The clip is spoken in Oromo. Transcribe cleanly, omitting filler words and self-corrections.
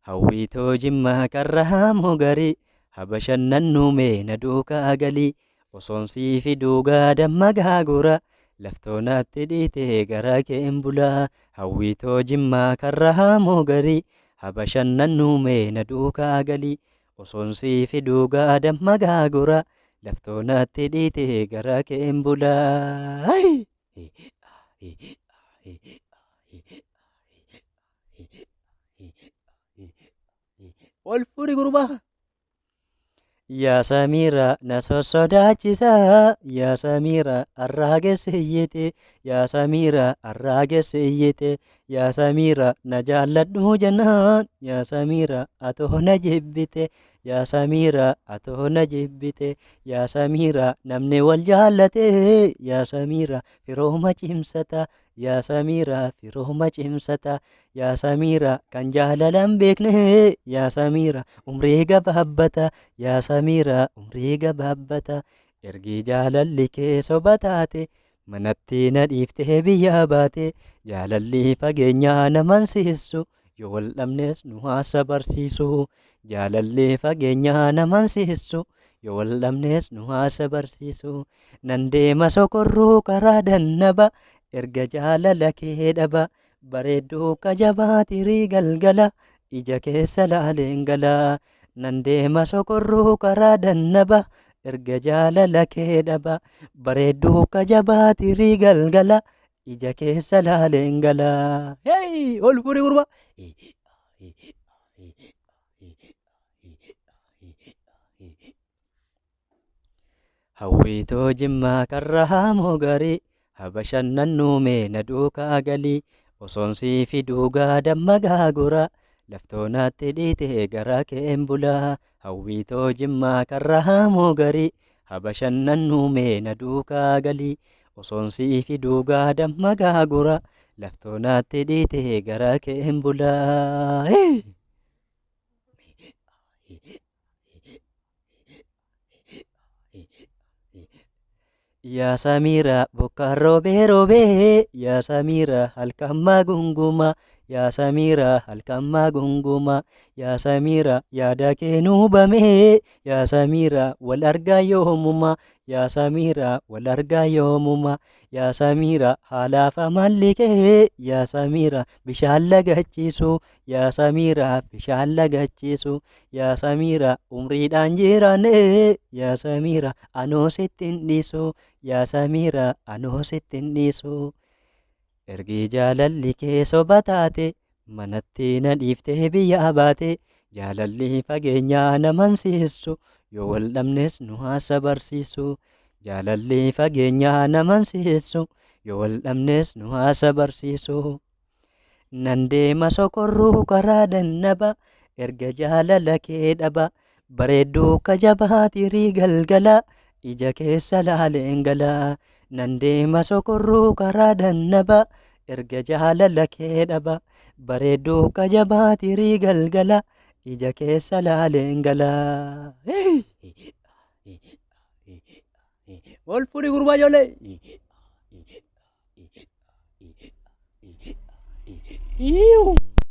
Hawwiitoo Jimmaa karra mogarii habashannannu mee na duukaa galii osoon sii fiduu damma gaagura laftoo natti dhiitee gara keen bulaa. Hawwiitoo Jimmaa karra mogarii habashannannu mee na duukaa galii osoon sii fiduu damma gaagura laftoo natti dhiitee gara keen bulaa. Ol fuudhi gurbaa. Yaa Samiira na sossodaachisa, yaa Samiira arraagesse iyyite, yaa Samiira arraagesse iyyite, yaa Samiira na jaalladhu jennaan, yaa Samiira atoo na jibbite, yaa Samiira atoo na jibbite, yaa Samiira namni wal jaallate, yaa Samiira firooma cimsata, yaa Samiira firooma cimsata, yaa Samiira kan jaalalan beekne, yaa Samiira umrii gabaabbata, yaa Samiira umrii gabaabbata. Ergi jaalalli kee soba taate manatti na dhiiftee biyyaa baate. Jaalalli fageenyaa naman siissu yoo wal dhabnes nu haasa barsiisu. Jaalalli fageenyaa naman siissu yoo wal dhabnes nu haasa barsiisu. Nan deema sokorruu karaa dannaba erga jaalala kee dhaba. Bareedduu kajabaa tirii galgala ija keessa laaleen gala. Nan deema sokorruu karaa dannaba erga jaalala kee dhaba. Bareedduu kajabaa tirii galgala ija keessa laaleen gala. Hey! Ol fuudhi gurbaa. Hawwiitoo Jimmaa karra mogarii habashannannu mee na duukaa galii osoon sii fiduu damma gaagura laftoo natti dhiitee gara keen bulaa. Hawwiitoo Jimmaa karra mogarii habashannannu mee na duukaa galii osoon sii fiduu damma gaagura laftoo natti dhiitee gara keen bulaa. Yaa Samiira bokkaan roobee roobee, yaa Samiira halkan gunguma, yaa Samiira halkan gunguma, yaa Samiira yaada kee nuu bamee, yaa Samiira wal argaa yoomuma, yaa Samiira wal argaa yoomuma, yaa Samiira haalaaf amalli kee, yaa Samiira bishaan lagachiisu, yaa Samiira bishaan lagachiisu, yaa Samiira umriidhaan jiraanne, yaa Samiira anoo sitti hin dhiisu, yaa Samiira anoo sitti hin dhiisu. Ergi jaalalli kee soba taate manatti na dhiiftee biyyaa baate. Jaalalli fageenyaa naman siissu yoo wal dhabnes nu haasa barsiisu. Jaalalli fageenyaa naman siissu yoo wal dhabnes nu haasa barsiisu. Nan deema sokorruu karaa dannaba erga jaalala kee dhaba. Bareedduu kajabaa tirii galgala ija keessa laaleen gala. Nan deema sokorruu karaa dannaba erga jaalala kee dhaba. Bareedduu kajabaa tirii galgala ija keessa laaleen gala. Ol fuudhi gurbaa ijoollee. Iiuu.